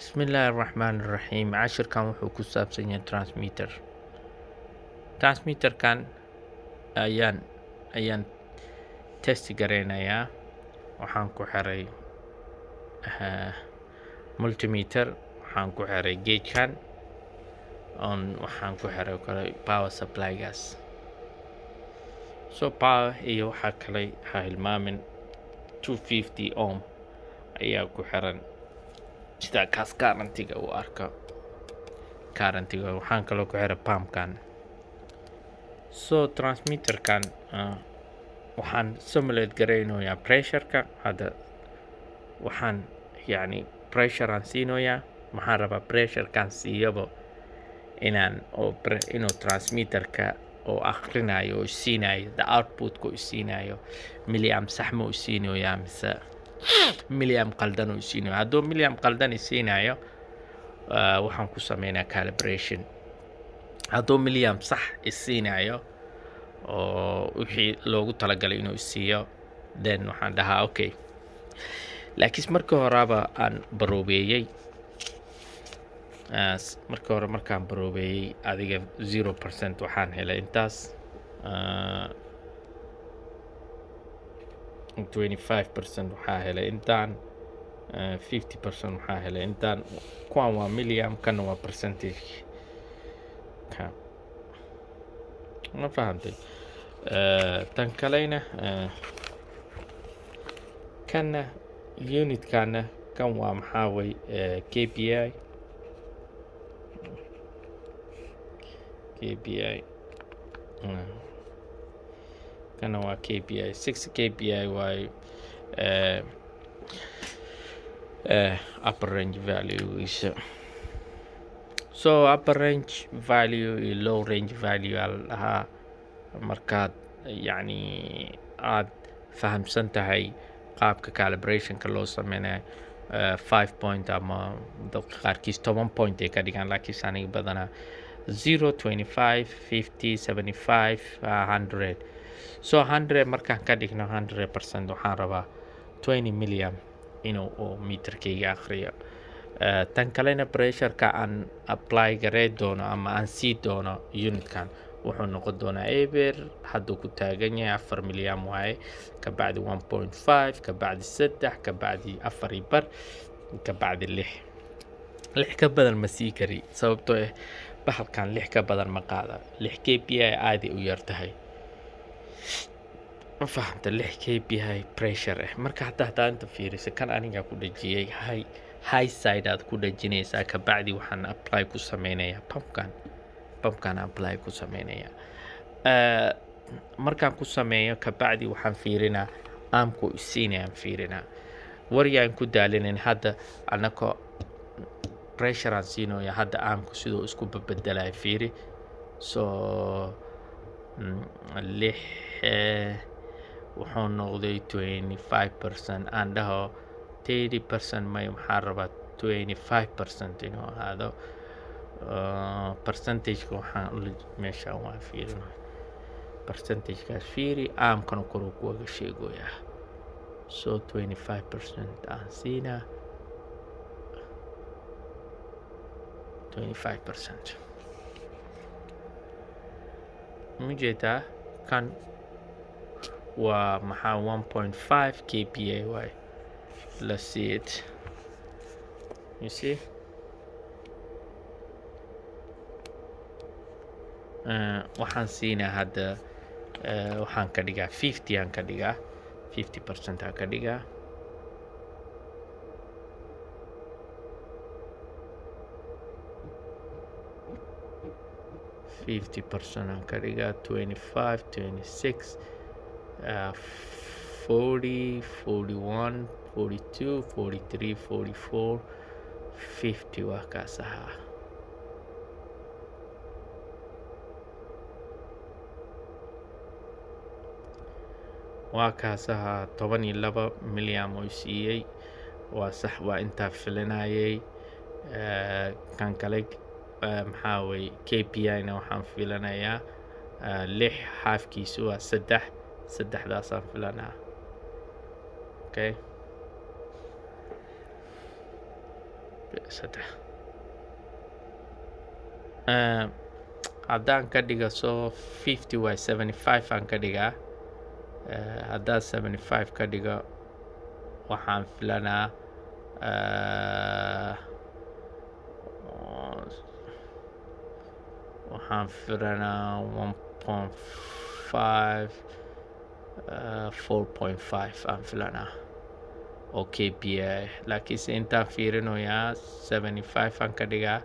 Bismillaahi Raxmaani Raxiim. Cashirkan wuxuu ku saabsan yahay transmitter. Transmitterkan ayaan test gareynayaa. Waxaan ku xiray multimeter, waxaan ku xiray gauge-kan on, waxaan ku xiray kale power supply-gaas. So power iyo waxaa kale ha hilmaamin, 250 ohm ayaa ku xiran sida kaas current-iga uu arko current-iga. Waxaan kaloo ku xiray pumpkan. So transmitterkan waxaan simulate gareynayaa pressure-ka. Hadda waxaan yacni pressure aan siinoyaa. Maxaan rabaa pressure-kan siiyaba inaan oo inuu transmitterka oo akhrinayo oo siinayo the output-ka uu siinayo milliamp sax ma uu siinayaa mise milliamp qaldan uu siinayo. Hadduu milliamp qaldan i siinayo, waxaan ku sameynaa calibration. Hadduu milliamp sax i siinayo oo wixii loogu talagalay inuu isiiyo, then waxaan dhahaa okay. Laakiin markii horeba aan baroobeeyey, markii hore markaan baroobeeyey adiga 0% waxaan helay intaas, 25% waxaa helay intaan, 50% waxaa helay intaan. Kuwan waa milliamp, kana waa percentage ka. Ma fahantay? Tan kalena, kana unitkana kan waa maxaa way KPI. KPI kana waa KPI 6 KPI waaye, upper range value-giisa. So upper range value iyo low range value aa la dhahaa. Markaad yacni aad fahamsan tahay qaabka calibrationka loo sameynayo, 5 point ama dadka qaarkiis 10 point ay ka dhigaan, laakiinse aniga badanaa 0, 25, 50, 75, 100. So 100 markaan ka dhigno, 100% waxaan rabaa 20 milliamp inuu uu meterkayga akhriyo. Tan kalena pressureka aan apply garey doono ama aan sii doono unitkan wuxuu noqon doonaa eber hadduu ku taagan yahay 4 milliamp waaye, kabacdi 1.5, kabacdi 3, kabacdi 4.5, kabacdi 6. 6 ka badan ma sii kari, sababtoo ah bahalkan 6 ka badan ma qaada. 6 KPI aaday u yar tahay. Ma fahamta? 6 KPI pressure ah. Marka hadda hadaa inta fiiriso, kan anigaa ku dhajiyay high side aad ku dhajinaysaa. Kabacdi waxaan apply ku sameynayaa pumpkan apply ku sameynayaa. Markaan ku sameeyo kabacdi waxaan fiirinaa ampku isiinayaan fiirinaa. Waryaan ku daalinin hadda anakoo pressure aan siinoya. Hadda ampku siduu isku bedbedelayo fiiri. So 6 wuxuu noqday 25%, aan dhaho 30%. May, maxaa rabaa 25% inuu ahaado. Percentageka waxaan meeshaan waa fiirin percentagekaas. Fiiri, ampkana koruu kuwaga sheegoyaa. So 25% aan siinaa, 25%. Ujeedaa, kan waa maxaa 1.5 kPa waay. Let's see it. You see, waxaan siinaa hadda, waxaan ka dhigaa 50, aan ka dhigaa 50% aan ka dhigaa. 50% aan ka dhigaa, 25, 26, 40, 41, 42, 43, 44, 50. Waa kaas ahaa. Waa kaas ahaa, 12 milliamp oo siiyey. Waa sax, waa intaa filinayay. Kan kale maxaa weye KPI na waxaan filanayaa 6, halfkiisu waa 3, saddexdaasaan filanaa. Okay. 3. Haddaan ka dhigo, so 50 waay, 75 aan ka dhigaa. Haddaan 75 ka dhigo, waxaan filanaa 1.5, 4.5 aan filanaa oo kPa. Laakiinse intaan fiirinoyaa, 75 aan ka dhigaa.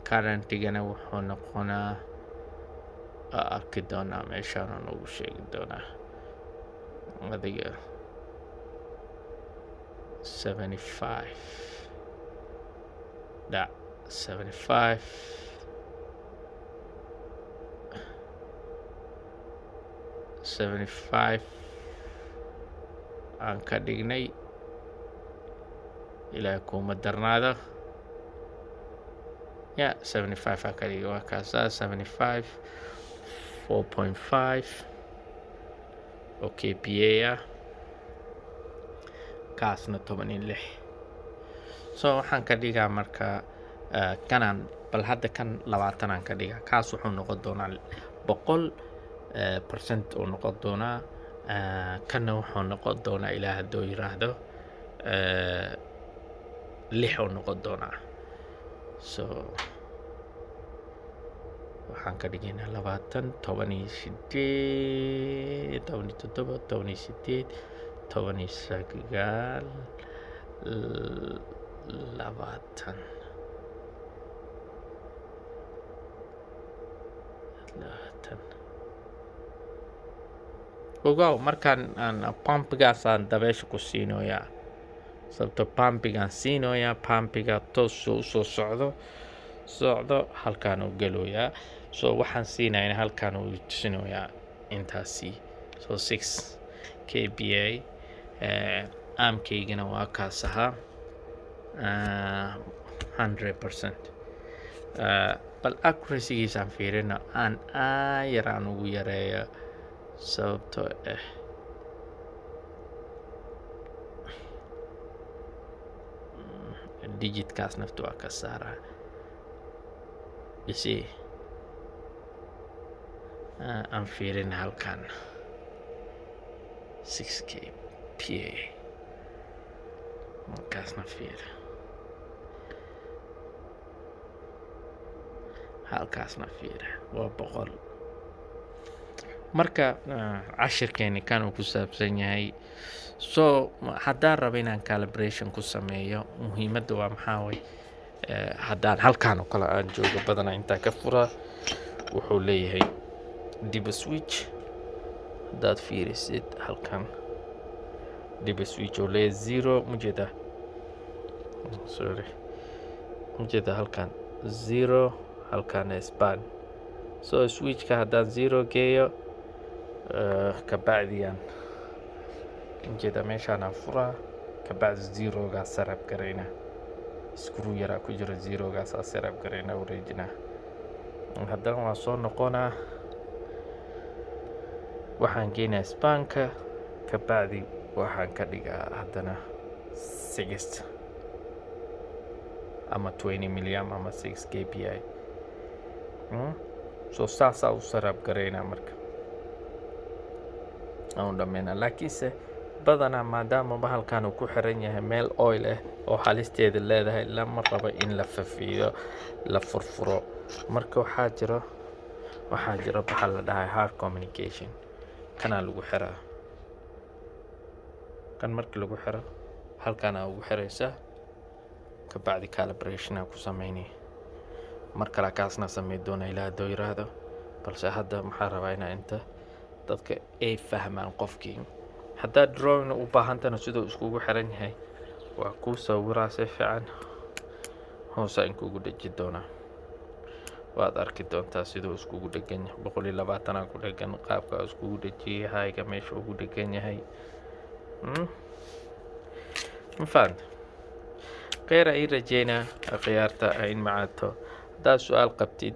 Currentigana wuxuu noqonaa, arki doonaa, meeshaana noogu sheegi doonaa. Adiga 75 dhac, 75, 75 aan ka dhignay. Ilaahay kuuma darnaado ya, 75 aan ka dhigay, waa kaasaa 75, 4.5 oo kPa ah, kaasna 16. So waxaan ka dhigaa marka kanaan, bal hadda kan 20 aan ka dhigaa. Kaas wuxuu noqon doonaa 100% uu noqon doonaa. Kanna wuxuu noqon doonaa, Ilaah hadduu yiraahdo, 6 uu noqon doonaa. So waxaan ka dhigaynaa 20, 18, 17, 18, 19, 20, 20. Ogow, markaan aan pumpigaasaan dabeesha ku siinoyaa, sababto pumpigaan siinoyaa, pumpiga toos usoo socdo socdo, halkaan uu galoyaa. So waxaan siinayna halkaan uu tusinoyaa intaasi. So 6 kPa. Ampkaygana waa kaas ahaa, 100%. Bal accuracygiisaan fiirino, aan aayar aan ugu yareeyo, sababtoo ah digitkaas nafta waa ka saaraa. You see, aan fiirina halkan 6 kPa, markaasna fiir, halkaasna fiir, waa 100. Marka cashirkeeni kan uu ku saabsan yahay. So haddaan rabo inaan calibration ku sameeyo, muhiimadda waa maxaa way? Haddaan halkaan oo kale aan joogo, badanaa intaa ka furaa, wuxuu leeyahay dip switch. Haddaad fiirisid halkan, dip switch oo leeyahay zero, mujeeda, sorry, mujeeda halkan zero, halkan span. So switchka haddaan zero geeyo, kabacdiyan ujeeda meeshaan aan furaa, kabacdi zerogaa setup garayna, screw yaraa ku jira, zerogaasaa setup garayna, wareejinaa. Haddana waa soo noqonaa, waxaan geynayaa spanka, kabacdi waxaan ka dhigaa haddana 6 ama 20 milliamp ama 6 kPa. So saasaa u setup garaynaa marka aan dhameynaa. Laakiinse badanaa, maadaama bahalkan uu ku xiran yahay meel oil ah oo halisteeda leedahay, lama rabo in la fafiyo, la furfuro. Marka waxaa jiro bahal la dhahay hard communication. Kanaa lagu xiraa. Kan markii lagu xiro, halkanaa ugu xiraysaa, kabacdi calibration aa ku sameynay. Mar kale kaasna samey doona, Ilaa hadduu yiraahdo. Balse hadda maxaa rabaa inaa inta dadka ay fahmaan. Qofkii haddaad drawing u baahantana, siduu iskugu xiran yahay waa kuu sawiraa si fiican, hoosa inkugu dheji doonaa, waad arki doontaa siduu iskugu dhegan yahay. 120 ku dhegan, qaabka iskugu dhejiyay, hayga meesha ugu dhegan yahay. Ma fahanta? Kheyr ii rajeynaa, khiyaarta in macaato. Haddaad su-aal qabtid,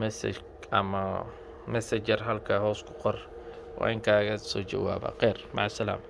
message ama messenger halka hoos ku qor, waa in kaaga soo jawaaba. Kheyr, maca salaama.